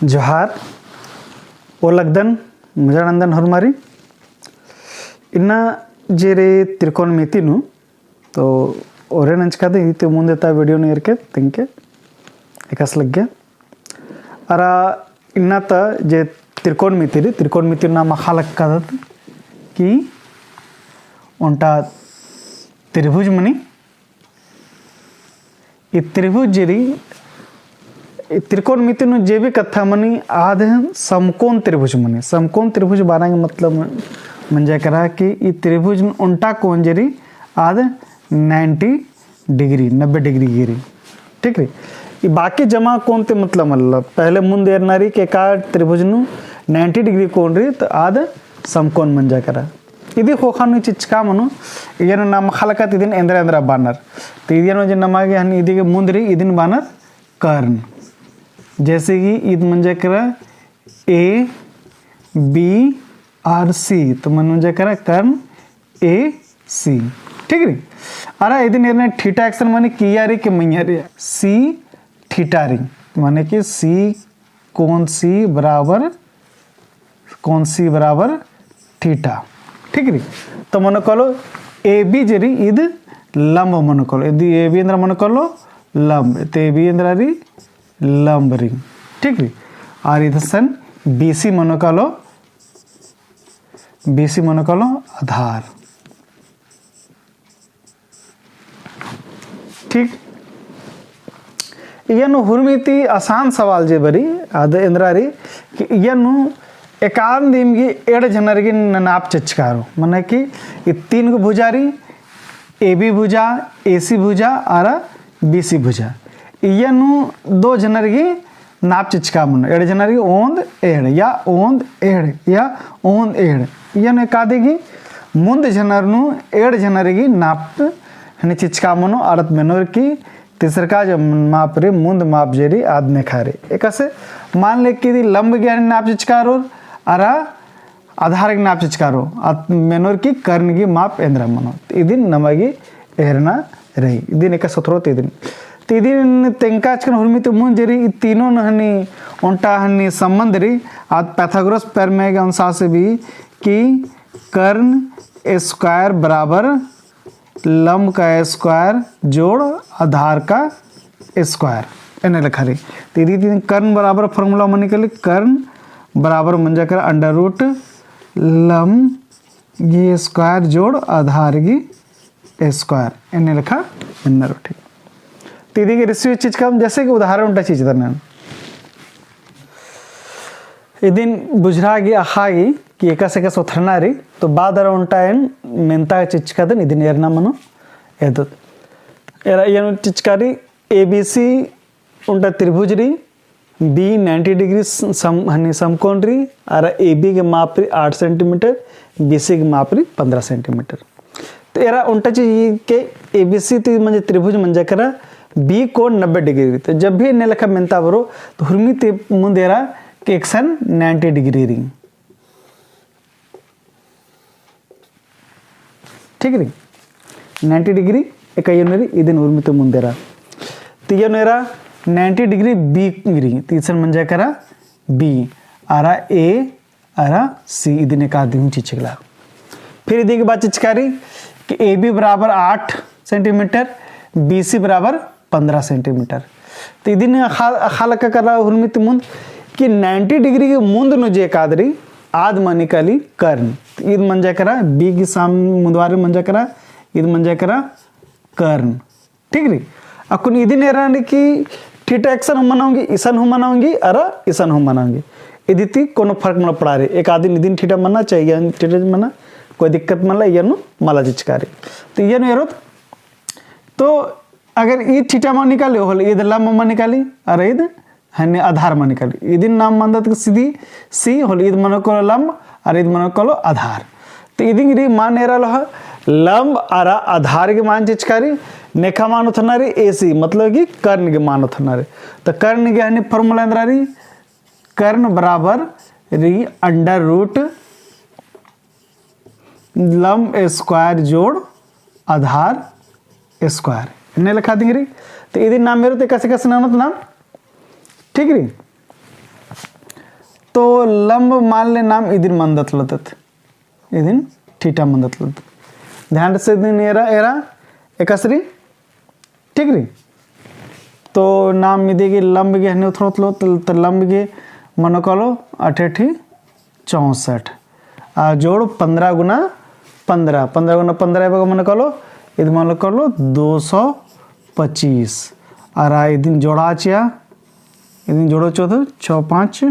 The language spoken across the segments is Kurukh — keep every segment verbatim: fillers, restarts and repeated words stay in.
जोहार, ओ लगदन, मजा नंदन होरमारी। इन्ना जे रे त्रिकोणमिति नू, तो ओरे नंजकादन, इते मुंद ता video नू एरके, तेंके, एकासे लग्गे। अरा इन्ना ता जे त्रिकोणमिति रे, त्रिकोणमिति नाम अख़ा लक्कादत कि ओन्टा त्रिभुज मनी, ई त्रिभुज जे री, ई त्रिकोणमिति नू जे भी कत्था मनी, आद समकोण त्रिभुज मनी। समकोण त्रिभुज बअना गे मतलब मंजा केरा कि ई त्रिभुज नू ओन्टा कोण जे री, आद ninety degree, नब्बे degree गे री। ठीक री? ई बाकी जमा कोण ती मतलब मल्ला। पहले मुंद एरना री कि एका त्रिभुज नू ninety degree कोण री, तो आद समकोण मंजा केरा। इदी ख़ोख़ा नू चिचका मनो, इय्या नू नाम अख़ा लक्कादत इदिन एन्द्रा एन्द्रा बअनर। तो इय्या नू जे नमा गे हनी इदी गे मुंद री, इदिन बअनर कर्ण। जैसे कि इद मंजा केरा A, B और C, तो मनो मंजा केरा कर्ण A C। ठीक री? अरा इदिन एरना theta एकसन मनी किय्या री कि मइय्याँ री, C theta री। माने कि C कोण C बराबर, कोण C बराबर theta। ठीक री? तो मनो कालो A B जे री इद लंब मनो कालो। इदी A B एन्द्रा मनो कालो लंब। तो A B एन्द्रा री लंब री। ठीक री? और इद सन B C मनो कालो, B C मनो कालो आधार। ठीक। इय्या नू हुरमी ती आसान सवाल जे बरी, आद एन्द्रा री, कि इय्या नू एकान दिम गे एंड़ झनर गे न-, नाप चिचका रओ। मने कि ई तीन गो भुजा री, A B भुजा, A C भुजा, अरा B C भुजा। इय्या नू दो झनर गे नाप चिचका मनो, एंड़ झनर गे ओन्द एंड़ या ओन्द एंड़ या ओन्द एंड़। इय्या नू एकादी गे मुन्द झनर नू एंड़ झनर गे नाप हनी चिचका मनो, अरत मेनोर कि तिसरका जे माप री, मुन्द माप जे री आद नेखा री। एकासे मान ले कि इदी लंब गे हनी नाप चिचका रओर, अरा आधार गे नाप चिचका रओ, अरत मेनोर कि कर्ण गे माप एन्द्रा मनो। इदिन नमा गे एरना रई। इदिन एकासे ओथरो ती इदिन। तो इदिन तेंका चिचकन हुरमी ती मुन्द जे री, ई तीनों हनी, ओन्टा हनी संबंध री, आद पाइथागोरस प्रमेय के अनुसार से भी कि कर्ण square बराबर लंब का square जोड़ आधार का square, एन्ने लेखा री। तो इदी ती कर्ण बराबर formula मनी काली, कर्ण बराबर मंजा केरा under root लंब गे square जोड़ आधार गे square, एन्ने लेखा मन्ना रओ। ठीक। तो इदी गे रिसी चिचकम, जैसे कि उदाहरण ओन्टा चिचदन। इदिन बुझरा गे अख़ा गे कि एकासे एकासे ओथरना री, तो बाद अरा ओन्टा एन मेन्ता चिचकादन, इदिन एरना मनो एदोत। एरा इय्या नू चिचका री, A B C ओन्टा त्रिभुज री, B ninety degree सम-, हनी समकोण री, अरा A B गे माप री आठ centimeter, B C गे माप री पन्द्रह centimeter। तो एरा ओन्टा चिचकी कि A B C ती मंजा त्रिभुज मंजा केरा, B कोण नब्बे degree री। तो जब भी एन्ने लेखा मेन्ता बरो, तो हुरमी ती मुन्द एरा कि एकसन ninety degree री। ठीक री? Ninety degree एका इय्या नू री, इदिन हुरमी ती मुन्द एरा। तो इय्या नू एरा ninety degree B री, तो इसन मंजा केरा B, अरा A, अरा C, इदिन एकादी हूँ चिचकला। फिर इदी गे बाद चिचका री कि A B बराबर आठ centimeter, B C बराबर पन्द्रह centimeter। तो इदिन अख़ा, अख़ा लक्का केरा हुरमी ती मुन्द कि ninety degree गे मुन्द नू जे एकाद री, आद मनी काली कर्ण। तो इद मंजा केरा, B गे साम मुन्दवार मंजा केरा, इद मंजा केरा कर्ण। ठीक री? अक्कुन इदिन एरा री कि theta एकसन हूँ मना ओंगी, इसन हूँ मना ओंगी, अरा इसन हूँ मना ओंगी। इदी ती कोनो फर्क मल पड़ा री। एकादिन इदिन theta मना, चाहे इय्या theta मना, कोई दिक्कत मल्ला, इय्या नू मला चिचका री। तो इय्या नू एरोत, तो अगर ई theta मनी काली, होले ईद लंब मनी काली, अरा ईद हनी आधार मनी काली। इदिन नाम मन्दत कि सीधी C, होले ईद मनो कालो लंब, अरा ईद मनो कालो आधार। तो इदिन री मान एरा लहा, लंब अरा आधार गे मान चिचका री, नेखा मान ओथरना री A C, मतलब कि कर्ण गे मान ओथरना री। तो कर्ण गे हनी formula एन्द्रा री, कर्ण बराबर री under root लंब square जोड़ आधार square। एन्ने लेखा दिंग री। तो इदिन नाम एरोत एकासे एकासे ननोत नाम। ठीक री। तो लंब मान ले नाम इदिन मंदत लदत, इदिन theta मंदत लदत। ध्यान से इदिन एरा, एरा एकासे रई, ठीक रई। तो नाम इदी गे लंब गे हन्ने उथरोत लो, तो, तो लंब गे मनो कालो अठेठी चौसठ। आ जोड़ पन्द्रह गुना पन्द्रह, पन्द्रह गुना पन्द्रह एबगा मनो कालो, इद मनो कालो दो सौ पच्चीस। अरा इदिन जोड़ा चिआ, इदिन जोड़ो चो तो छः पाँच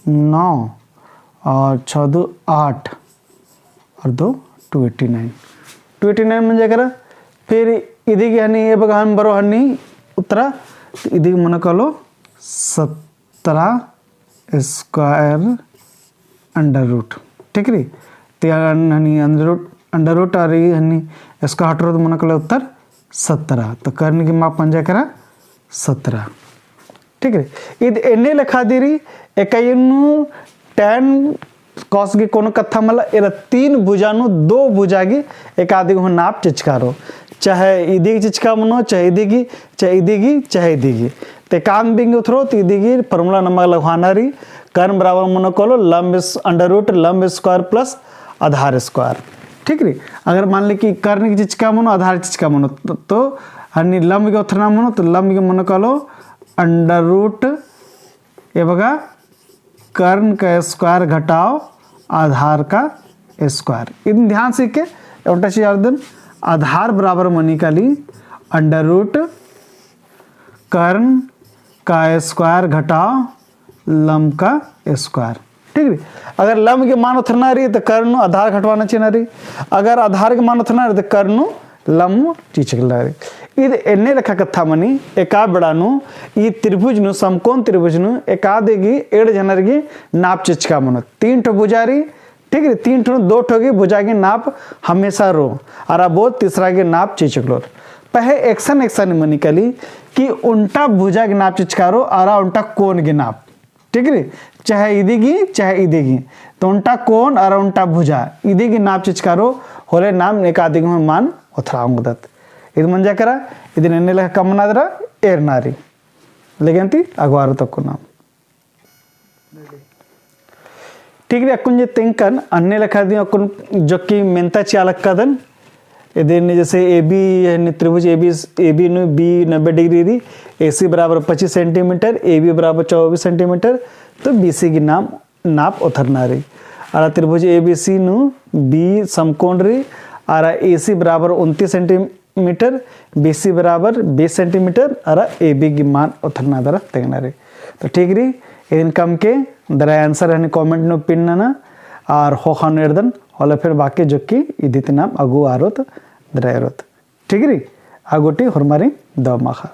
नौ और छः दो आठ और दो two eighty nine। Two eighty nine मंजा केरा। फिर इदी गे हन्नी एबगा हन बरो हन्नी उत्तरा, तो इदी गे मनो कालो सत्रह square under root, ठीक रई। तो हन्नी under root, under root अरा हन्नी square हटरो तो मनो कालो उत्तर सत्रह। तो कर्ण गे माप मंजा केरा सत्रह। ठीक रई। इद एन्ने लेखा दिरी एकाई नू tan cos गे कोनो कत्था मला, एरा तीन भुजा नू दो भुजा गे एकादी गे हूँ नाप चिचकारो। चाहे इदी गे चिचका मनो, चाहे इदी गे, चाहे इदी गे, चाहे इदी गे। ते काम बिंग उथरो, तो इदी गे formula नमा लगवाना रई, कर्ण बराबर मनो कालो लंब स-, under root लंब square plus आधार square। ठीक रई। अगर मान ले कि कर्ण गे चिचका मनो, आधार चिचका मनो, तो, तो हन्नी लंब गे उथरना मनो, तो लंब गे मनो कालो under root एबगा कर्ण का square घटाओ आधार का square। इदिन ध्यान से के ओन्टा चीज आर दिन, आधार बराबर मनी काली under root कर्ण का square घटाओ लंब का square। ठीक रई। अगर लंब गे मान उथरना रई तो कर्ण नू आधार घटवाना चिअना रई। अगर आधार गे मान उथरना रई तो कर्ण नू लंब चिचकना रई। इद एन्ने लेखा कत्था मनी, एका बेड़ा नू ई त्रिभुज नू, समकोण त्रिभुज नू एकादी गे एंड़ झनर गे नाप चिचका मनो। तीन ठो भुजा रई, ठीक रई, तीन ठो नू दो ठो गे भुजा गे नाप हमेशा रो, अरा बओत तीसरा गे नाप चिचकलोर। पहें एकसन एकसन मनी काली कि ओन्टा भुजा गे नाप चिचकारो अरा ओन्टा कोण गे नाप। ठीक रई, चाहे इदी गे, चाहे इदी गे। तो ओन्टा कोण अरा ओन्टा भुजा, इदी गे नाप चिचकारो होले नाम एकादी गे हूँ मान उथरा ओंगदत। इद मंजा केरा, इदिन एन्ने लेखा कमना दरा एरना रई। लेकिन ती अगवारो तको नाम। ठीक रई, अक्कुन जे तेंगकन, अन्ने लेखा दिम अक्कुन जोक्की मेन्ता चिआ लक्कादन। इदिन जैसे AB, यानी त्रिभुज AB, AB नू B नब्बे degree रई, AC बराबर पच्चीस centimeter, AB बराबर चौबीस centimeter, तो BC गे नाम, नाप उथरना रई। अरा त्रिभुज ABC नू B समकोण रई, अरा AC बराबर उनतीस centimeter, BC बराबर बीस centimeter, अरा AB गे मान उथरना दरा तेंगना रई। तो ठीक रई, इदिन कमके दरा answer हनी comment नू pin नना, अरा ख़ोख़ा नू एरदन, होले फिर बाकी जोक्की इदी ती नाम अगु आरोत दरा एरोत। ठीक रई, आ गूटी होरमारिन दव माख़ा।